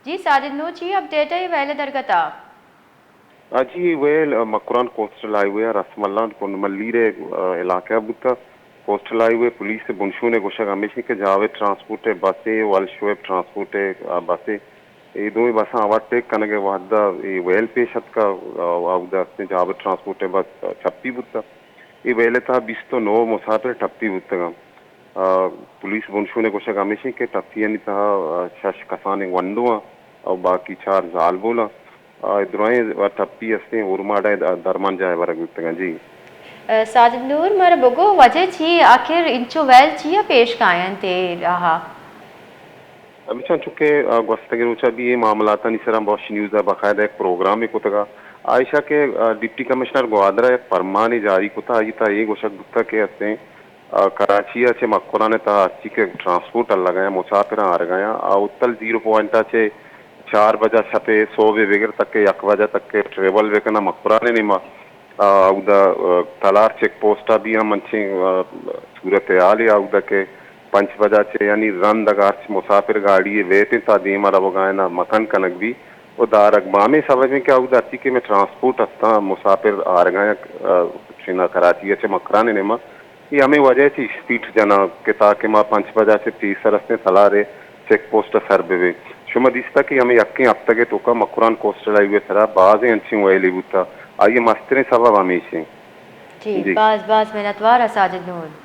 جی ساجد نور، چی اپڈیٹ ہے ویل درگتا؟ آ جی، اے ویل، آ، مکران کوسٹل ہائی وے ء رسملان کنڈ ملیر ء، آ، علاقہ ء بوتگ۔ کوسٹل ہائی وے پولیس ء بنشون ء گوشگ ہمیش انت کہ جاوید ٹرانسپورٹ ء بس ء و الشعیب ٹرانسپورٹ ء، آ، بس ء اے دوئیں بساں اوورٹیک کنگ ء وھد ء اے ویل پیش اتک ء، آ، اودا استیں جاوید ٹرانسپورٹ ء بس، آ، ٹپی بوتگ۔ اے ویل ء تہا بیست ء نو مسافر ٹپی بوتگ انت۔ آ، پولیس بنشون ء گوشگ ہمیش انت کہ ٹپیانی تہا، آ، شش کسانیں گونڈو آں اور باقی چار زالبول آں۔ آ، درائیں ٹپی استیں اورماڑہ ء درمان جاہ ء برگ بوتگ انت۔ جی۔ آ، ساجد نور، مارا بگو وجہ چی آخر انچو ویل چی ء پیش کاینت اے راہ ء؟ ہمیشاں چونکہ، آ، گوستگیں روچ ء بھی اے معاملاتانی سرا بوش نیوز ء باقاعدہ یک پروگرامے کتگ ء آ ایشا کہ، آ، ڈپٹی کمشنر گوادر ء یک پرمانے جاری کتگ، آئی تہا اے گوشگ بوتگ کہ استیں، آ، کراچی ء چہ مکران ء تہا ہرچی کہ ٹرانسپورٹ الگ ء مسافراں آرگ ء آ ہوٹل زیرو پوائنٹ ء چہ چار بجہ شپ ء سہب ء بگر تک یک بجہ تک ٹریول بہ کناں مکران ء نیما۔ آ، اودا، آ، تلار چیک پوسٹ ء بھی ہم انچیں، آ، صورتحالے آ اودا کہ پنچ بجہ چہ یعنی رند اگاں ہرچ مسافر گاڑی ء بیت انت تا دیم ء روگ ء آیاں مکن کنگ بی و دارگ با۔ ہمے سبب انت کہ اودا ہرچی کہ مئے ٹرانسپورٹ ہستاں مسافر آرگ ء آیاں، آ، چنا کراچی ء چہ مکران ء نیما، اے ہمے وجہ چہ اسپیڈ جناں کہ تاکہ ما پنچ بجہ چہ پیسر ہستیں تلار ء چیک پوسٹ ء سر بہ بیں۔ شما دیستگ کہ ہمے یکیں ہفتگ ء توکا مکران کوسٹل ہائی وے ء سرا بازیں انچیں ویلے بوتگ، آئی ء مستریں سبب ہمیش انت۔ جی، جی۔ باز باز منتوار ء ساجد نور۔